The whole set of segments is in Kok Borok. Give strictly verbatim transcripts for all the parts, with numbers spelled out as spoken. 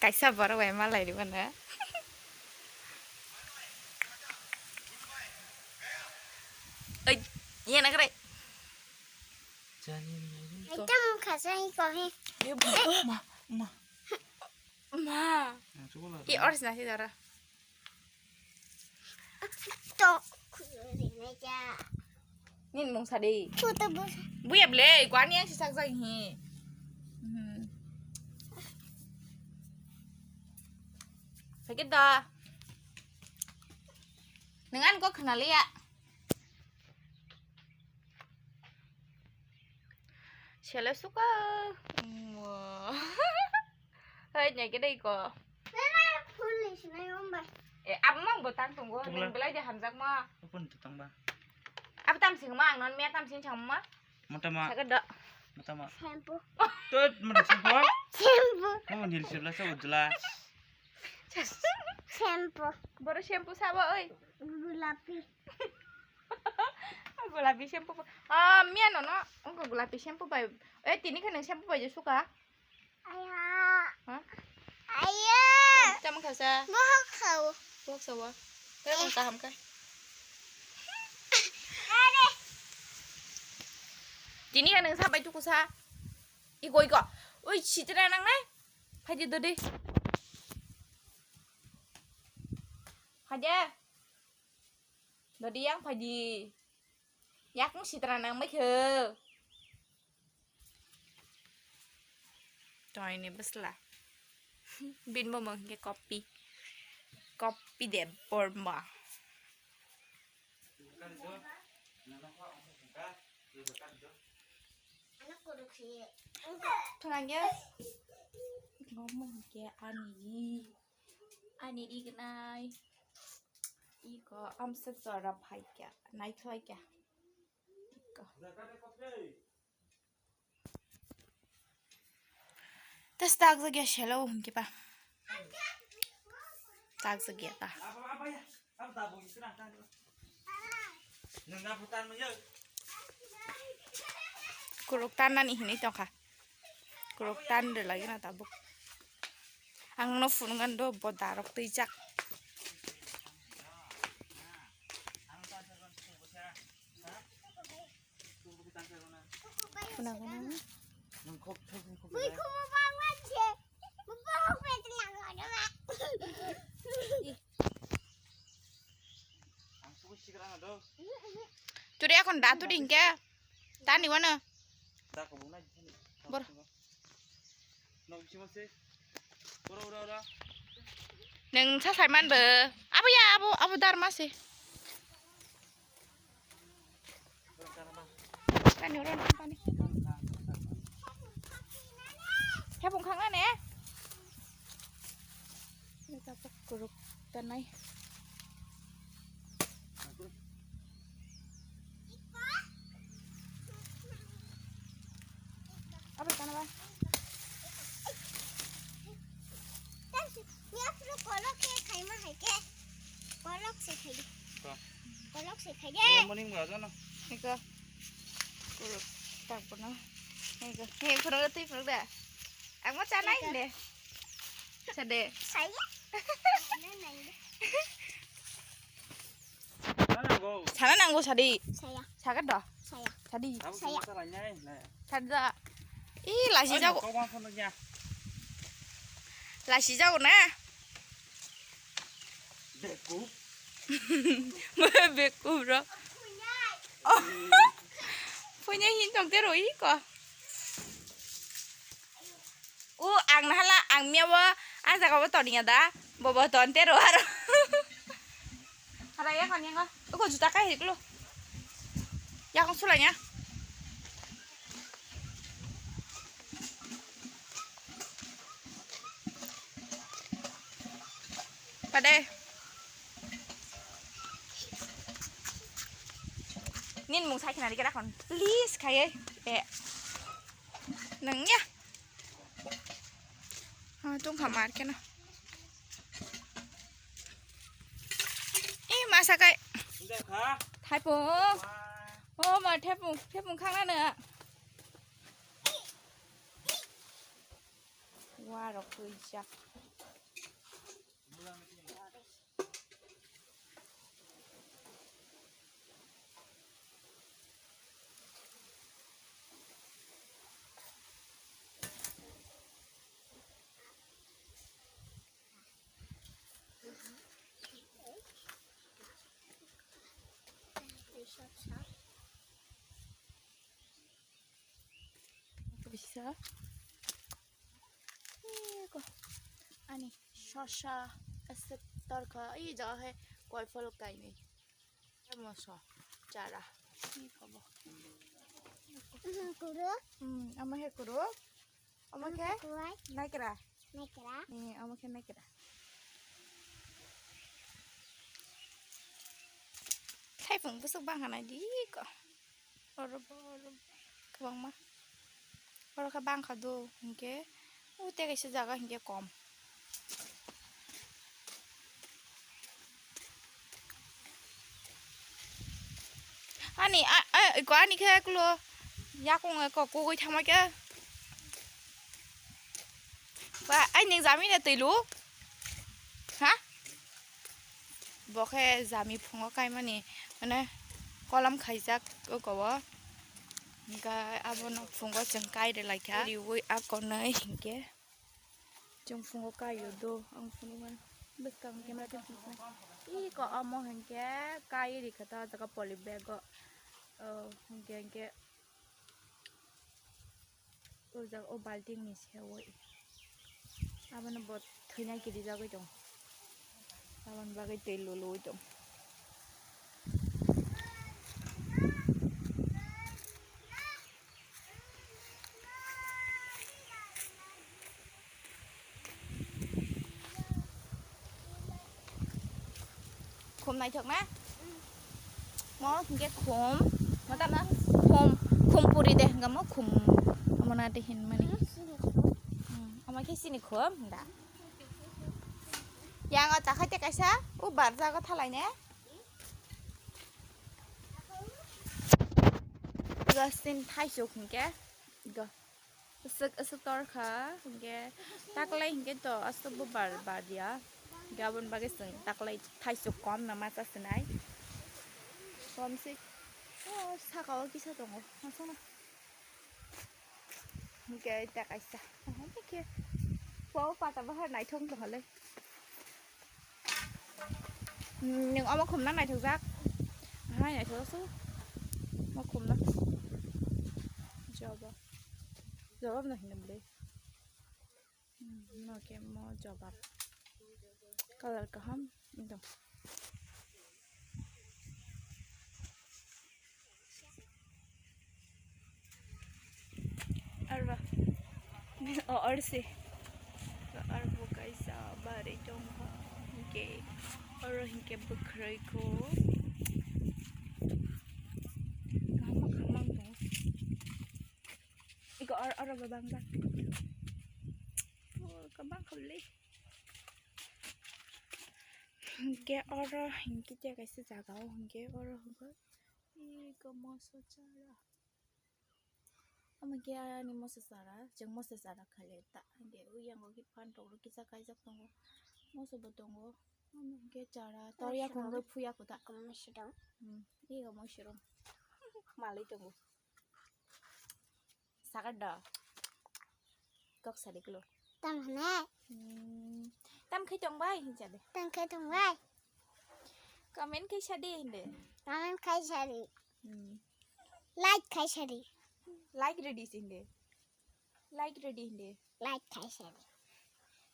Kaisa borok bai malai rwmano. Oi, ye na kre. Ekta mung khasa hi ko he. Ye, ma, ma. Ma. Ki ors na si dara. To. Nin mung sadi. Buya ble, kwani yang si sak jang hi. Hmm. Sakit da. Dengan ko kenal ya. Sele suka. Wah. Hai, nyai kedai ko. Mama, phone ni sinai om bai. Eh, abang bo tang tunggu. Tungla. Neng belai de hamjak ma. Open to tang ba. Ab tam sing ma, ang non me tam sing chang ma. Mata ma. Sakit da. Mata ma. Shampoo. Tut, mata shampoo. Shampoo. Mama nil sibla sa ujla. Shampoo. Boro shampoo sabo oi. Gulapi. Gulapi shampoo. Ah, miya nono. Ungko gulapi shampoo bai. Eh, tini khe nang shampoo bai je suka. Aya. Ha? Aya. Tamo khasa. Bohok khao. Bohok sawa. Tamo kaham kha. Are. Tini khe nang sabai tuku sa. Iko, iko. Ui, sitra nang nai. Phaidi dodi. Phaidi. Dodi yang phaidi. Yakung sitra nang mai khe. Toini bwsla. Bin bo mung ke copy. Copy de borma. Thangya. Ngomo ke ani. Ani ignai. Iko amsa jora phaikya. Naithoikya. Iko. Tas tak jagya selo hum kipa. Tak jagya ta. Kuruk tan nani hinui tongkha. Kuruk tan de lagi na tabuk. Ang no phunukgan do bo darok twijak. Phunukgan ang. Turi akhon da turi hinkhe. Tani wano. Bor. Neng sa saiman bo. Abo ya, abo, abo dar ma se. Tani oro nang pani. Hepung khang na ne? Ini tapuk kuruk tanai. Apa tanah ba? Ni afro kolok ke khai ma hai ke. Kolok se khai. Kolok se khai de. Morning ba jana. Iko. Kuruk tak pernah. Iko. Hei, kuruk tu kuruk dah. Ang mau canai deh. Sade. Saya. Sana nanggo sadi. Saya. Sagat do. Saya. Sadi. Saya. Sada. Ih, lasi jago. Lasi jago na. Beku. Beku bro. Oh. Punya hintong tero iko. U ang nahala ang miya bo a jaga bo toniya da. Bobo ton tero aro. Hara ya kon yang ko. Ko juta kai hiklo. Ya kon sulanya. Pade. Nin mung sai khnari kera kon. Please khaye. Eh. Nang ya. Oh, tung khamar kena. Eh, masa kai. Thaipung. Oh, ma thaipung, thaipung khang na. Warok twijak. Bisa. Ih, ko. Ani, shosha, aswk torkha. Ih, jaga hai koifol kainwi. Moso, chara. Ih, kobo. Mhm, kuru. Hmm, ama he kuru. Ama khe? Kuwai. Naikra. Naikra. Eh, omo khe naikra. Thaipung bwswk bangkha naidi ko. Oro bo, oro bo kwbangma. Oro khe bangkha do, hinkhe o tei kaisa jaga hinkhe kom. Ani, a, a, ko ani khe kulo yakung ko kugui thangma khe. Ba, ai ning jami na twilu? Ha? Bo khe jami phungo kaimani, mane kolam khaijak o kobo. Hinkhe abono phungo chwng kai rwlaikha. Riui a konwi hinkhe. Chwng phungo kaio do, ang phunukmani bwskang camera khe phunukmani. Iko omo hinkhe kai rikha ta jaga poly bag o. O hinkhe, hinkhe o jaga o balting ni seui. Abono bo thwina kirijagwi tong. Aboni bagwi twi lului tong. Khum naithok na? Mo hinkhe khum, mo tamo khum, khum puri de, hinkhe mo khum, omo na de hinmani. Hmm, omo khe sini khum da. Yang o takhai te kaisa, o barjago thalai ne. Go sin thaisuk hinkhe, go. Aswk, aswk torkha, hinkhe taklai hinkhe to aswk bo bar, bar ya. Hinkhe aboni bagwi chwng taklai thaisuk kom no ma cha sinai. Kom se, o saka o kisa tongo, aswk no. Hinkhe ta kaisa. Hinkhe po pata bahar naithok tongkha le. Hmm, nwng omo khumna naithokjak. Hai naithok su. Mo khumna. Jawab. Jawab no hinam le. Hmm, no ke mo jawab. Color kaham. Ito. Arba. O, arsi. Arbo kaisa bari tongkha. Hinkhe oro hinkhe bwkhwrwi kho. Kaham kaham tong. Iko or, oro babang ba. O, kabang khamli. Hinkhe oro hinkhe tei kaisa jaga o hinkhe oro hinkhe. Iko moso chara. Omo khe ani moso chara, chwng moso chara khali ta. Hinkhe o yango khe phan tongo, kisa kaijak tongo. Moso bo tongo. Omo khe chara, tor yakung rw phuya kho ta. Iko moso dong. Hmm, iko moso dong. Malai tongo. Sakar da. Kok sadi kulo. Tam hane. Hmm. Tam khai tong bai hinsa de. Tam khai tong bai. Comment khai sadi hinde. Comment khai sadi. Hmm. Like khai sadi. Like ready hinde. Like ready hinde. Like khai sadi.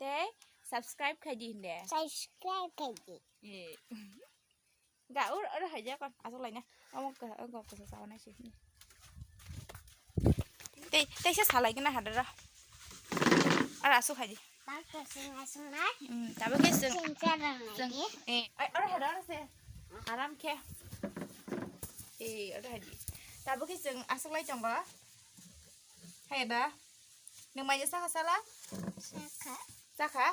Te subscribe khai di hinde. Subscribe khai di. Eh. Ga ur ur hai ja kon asuk lai na. Omo ka omo ka sa sa na si. Tei tei se salai gana hadara. Ara asuk hai di. Bak ka sing asuk na. Hmm, tabo ke sing. Sing cara na. Eh, ai ur hadara se. Aram khe. Eh, ur hai di. Tabo ke sing asuk lai tong ba. Hai da. Nung mai sa ka sala? Saka. Saka.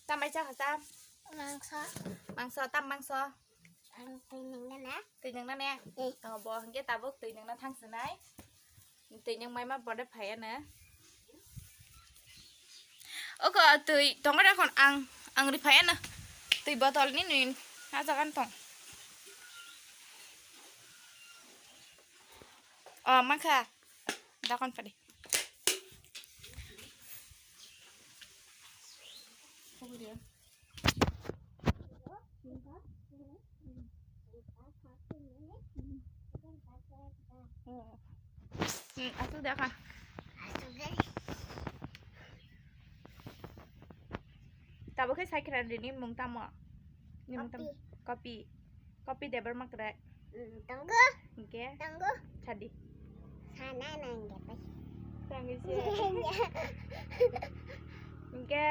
Tam mai sa ka sa. Mangsa. Mangsa tam mangsa. Ang twi nung na na. Twi nung na ne? Eh. Oh, bo hingke tabuk twi nung na thang sinai. Twi nung mai ma bode phai na. Oko twi tongo dakon ang, ang riphai ano. Twi botol ni nini ah jaga tong. Oh, mankha. Dakon padi. Hmm, aswk de kha. Tabuk khe sai khna rini mung tamo? Ni mung tamo? Kopi. Kopi. Kopi Debbarma kwrwi. Hmm, tongo. Hingke? Tongo. Sadi. Sana nang ya pai. Tangwi se. Hingke,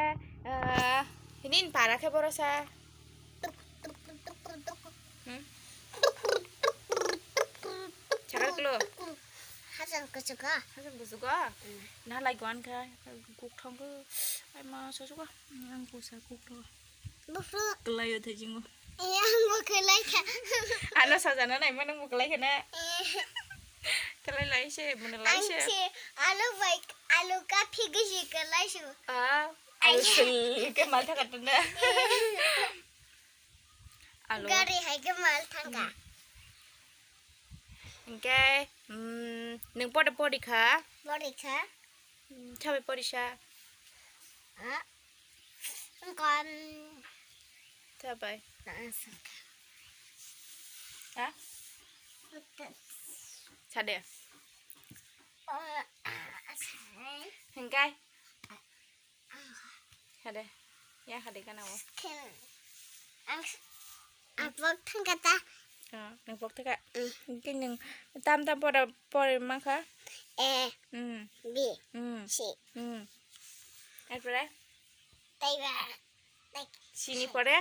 eh, hini para khe boro sa. Hmm? Chakar klo. Hasan kuchugo. Hasan kuchugo? Hmm. Na lai gwan kha. Guk thangko. Ai ma sosugo. Ang kusa guk thangko. Bufru. Kelayo thajingo. Iya, ang bo kelai kha. Ano sajana nai ma nang bo kelai kha na. Eh. Kelai lai se, mune lai se. Ang se, alu bai, alu ka phigi si kelai su. Ah, alu sil ke mal thaka tunda. Alo. Gari hai khe mal thangkha. Hingke, mm, nwng pore pori kha? Pori kha. Mm, thabai pori sa? Ah. Wngkha, mm, thabai. Ah, sa kha. Ha? Sa de. Oh, ah, sa. Hingke? Hade. Ya hade kana o. Khe ang, ang pok thangkha ta. Ah, nang pok thangkha. Mm. Hingke nang tam tam pora pore mankha. A, mm, B, mm, C. Mm. Erpore? Taiba. Sini pore?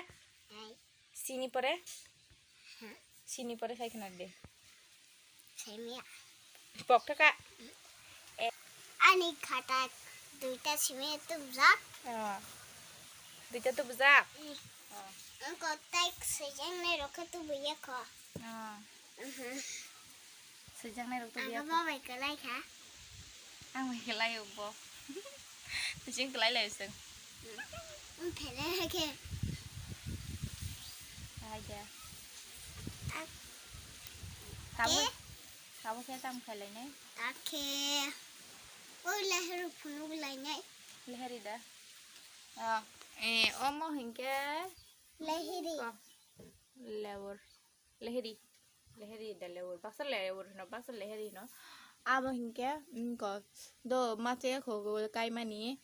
Ai. Sini pore? Sini pore khai khna de. Saimya. Pok thaka. Ani khata duita simi tubjak. Oh. Duita tubjak? Mm. Oh. Ang kotai sejang nai rokhe tubuya kho. Oh. Mhm. Sejang nai rok tubuya kho. Ang bo bai kalai kha. Ang bai kalai bo. Sejang kalai lai seng. Ang phele khe. Aja. Tamo, tamo khe tam khailai nai. Takhe. Oi, leheri phunuk lai nai. Leheri da. Ah, eh, omo hingke. Leheri. Oh, lewor. Leheri. Leheri da lewor. Baksa lewor hino, baksa leheri hino. Abo hingke, mm, ko. Do, mache ko, ko, kaimani.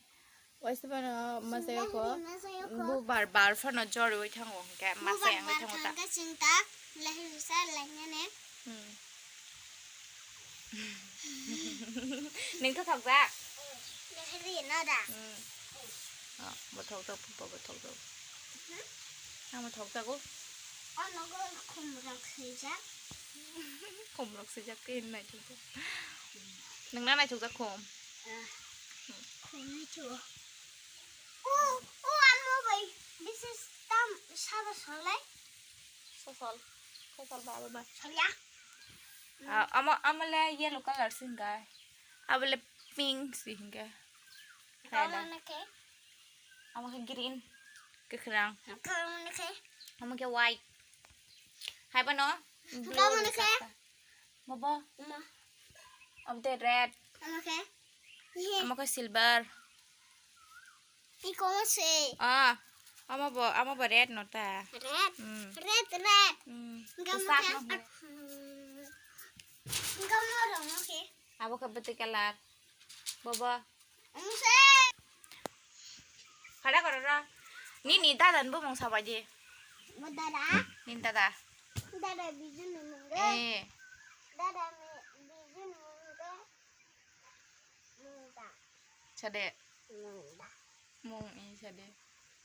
Waisa phano masaya kho. Masaya kho. Bubar bar phano joriwi thango hwnkhe masaya wngwi thango ta. Bubar bar thangkhe chwng ta lehri sa lainani. Hmm. Nwng khe thokjak? Lehri no da. Hmm. Oh, bo thokjak, bo thokjak. Hmm? Ang bo thokjago. Oh, nogo khum rok swijak. Khum rok swijak khe naithokjak. Nwng na naithokjak khum? Ah. Khum naithogo. O, o, amo bai, this is tam, sabo solai. Sosol, sosol ba, abo ba. Solya. Ah, amo, amo le yellow color si hingka. Abo le pink si hingka. Amo na khe? Amo khe green, kwkhwrang. Amo na khe? Amo khe white. Hai bono? Amo na khe? Bobo? Amo. Amo tei red. Amo khe? Amo khe silver. Iko se. Ah, amo bo, amo bo red no ta. Red? Hmm. Red, red. Hmm. Amo khe? Kwchak no hwnwi. Hmm. Amo rong no khe? Abo khe bwtwi colour. Bobo? Amo se. Khara koro ro. Nini dada ni bumung sabai di. Bo dada? Nini dada. Dada Bijuni mung de. Eh. Dada mi, Bijuni mung de. Mung da. Sade. Mung da. Mung i sade.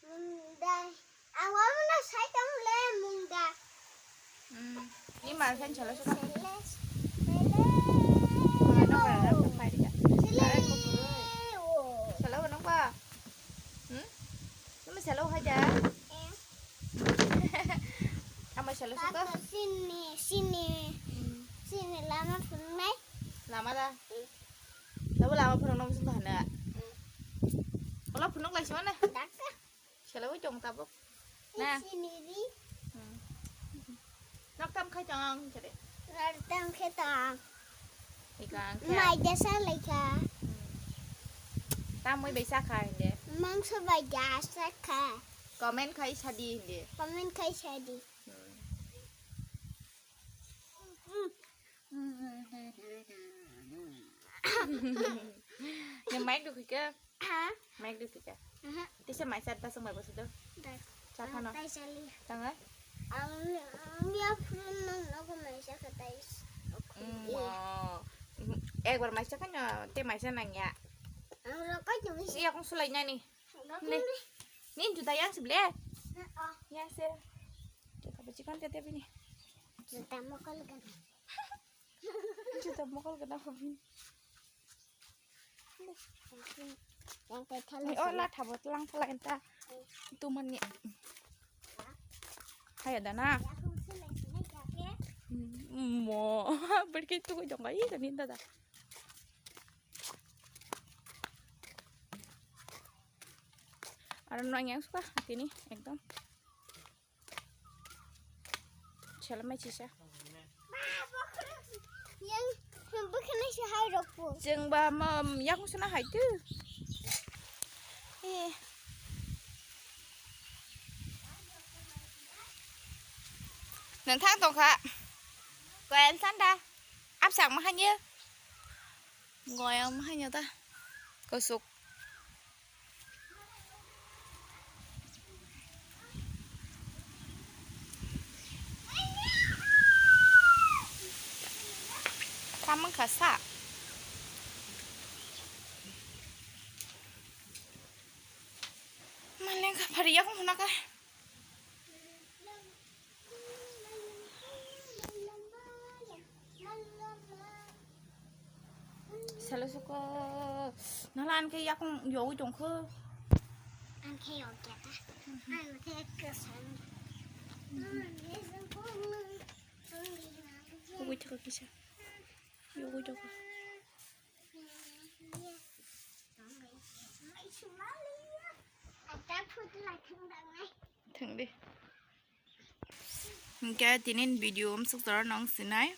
Mung da. Ang wa mung da sai tong le mung da. Hmm. Ni mar khan chala suka. Sele, sele. Ano ba ra pa ri da. Sele. Sala ba nang ba. Hmm? Nang sala ha ja. Eh. Ama sala suka. Sini, sini. Hmm. Sini lama phunai. Lama da. Hmm. Lama lama phunai nang sing hana. Hmm. Ola phunuk lai sima na. Dakka. Selawi tong tabuk. Na. Sini di. Hmm. Nok tam khai tong ang kere. Nok tam khai tong. Ika ang khe. Mai desa lekha. Hmm. Tamwi bai sakha hinde. Mangso bai desa kha. Comment khai sadi hinde. Comment khai sadi. Hmm. Ni mic dukhi ke? Ha? Mic dukhi ke? Aha. Tisa mai sat ta sung mai bosu do. Dak. Sa khano. Tai sali. Tanga? Ang, ang ya friend nang nogo mai sa khatai. Mm, oh. Ekbar mai sa khano te mai sa nang ya. Ang rokai tu bisi. Iya kong sulai nani. Ni. Ni juta yang sebelah. Oh. Ya se. Kita becikan tete bini. Juta mokol kan. Juta mokol kan apa bini? Yang tetel. Ni oh lah thabot lang pala enta. Tuman ni. Hai ada na. Mo berke tu jong kai kan inta da. Aro nang yang suka tini ekdom. Chelmai chisa. Yang bwkhwnai se hai rok po. Chwng ba ma yakung suna hai tu. Eh. Nang thang tong kha. Koyan sanda. Ap sak ma hanya. Goyang ma hanya ta. Kosuk. Tamang kasa. Maleng ka pariya ko huna ka. Salo suko nala an ke yakung yogwi tongkho. An ke yogya ta. An ke kesang. Yogwi tongkho kisa. Yogwi tongkho. Thang de. Hingke tinin video amsuk jora nong sinai.